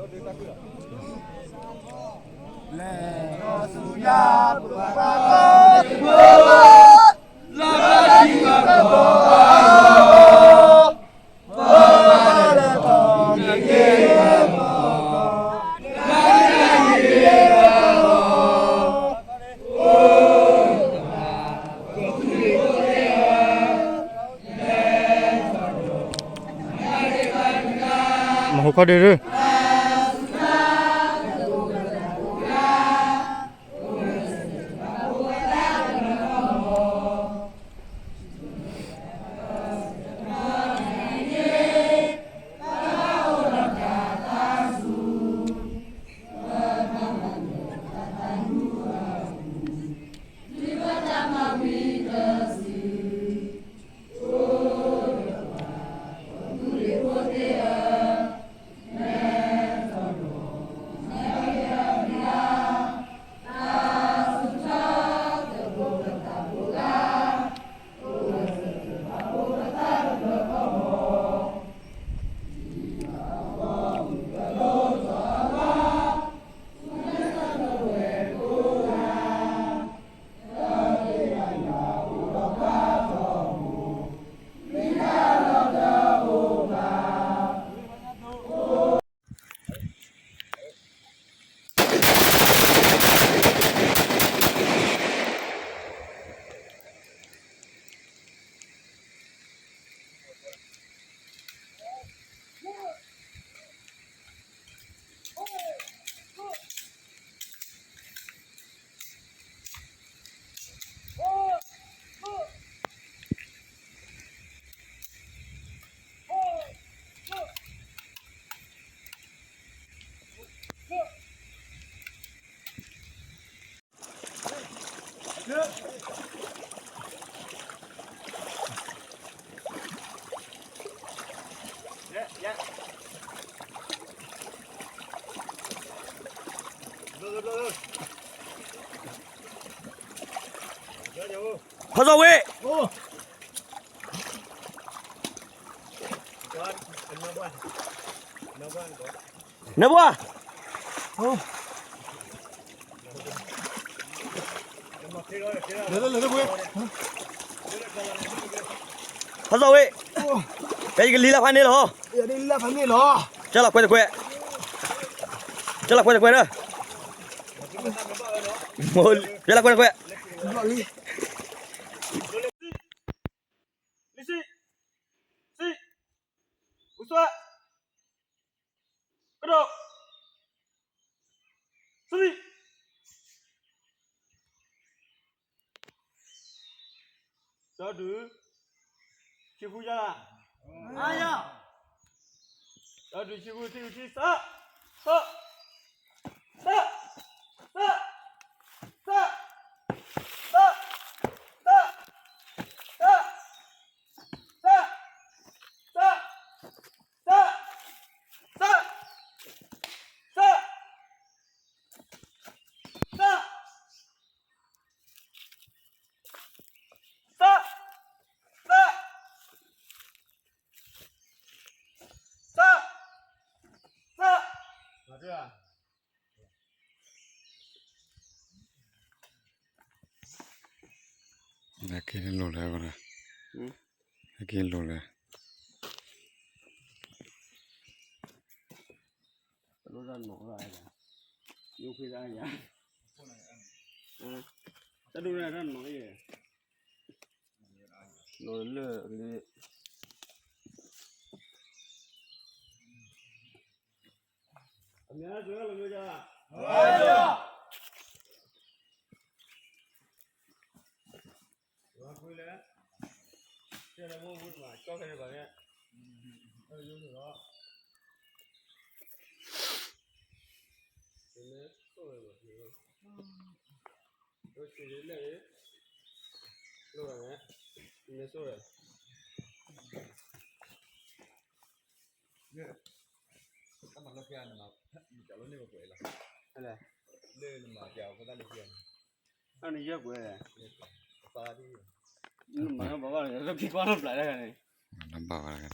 အတီတဝီ. မဟိခီဒုးဒုး. ဖးစီဝ့ၣ်, နဘၣ်, ဖးစီဝ့ၣ်, ယကလံၤလၢဖးန့ၣ်လီၤ, လၢဖးန့ၣ်လီၤ, ကၢလီၤကွဲတကွဲ, ကၢလီၤကွဲတကွဲဒီး, ကၢလီၤကွဲတကွဲ. လံၤဆံ, ဆံ, ဘူၣ်စွဲ, ကဒီး, ဆံ, ဒီဒုး, ဆံဃုယါ, အါယါ, ဒီဒုးဆံဃု ထံၣ်အုၣ်ထံၣ်သၢ, သၢ, သၢ, သၢ, သၢ, သၢ, သၢ, သၢ, သၢ, သၢ, သၢ, သၢ, သၢ, သၢ, သၢ, သၢ, နက့ၤလိာ်လဲၣ်, နက့ၤလိာ်လဲၣ်. တၢ်ဒိၣ်တၢ်နီၢ်အံၤ, နီၢ်လၢလၢ, အမ့ၢ်လၢလၢ, လၢလၢ, အန့ၣ်ယဲၢ်ကွဲး, နမၤဘၣ်ဘၣ်န့ၣ် က့ၤကွၢ်လီၤပျးတၢ်န့ၣ်, နဘၣ်ဝဲဒၣ်,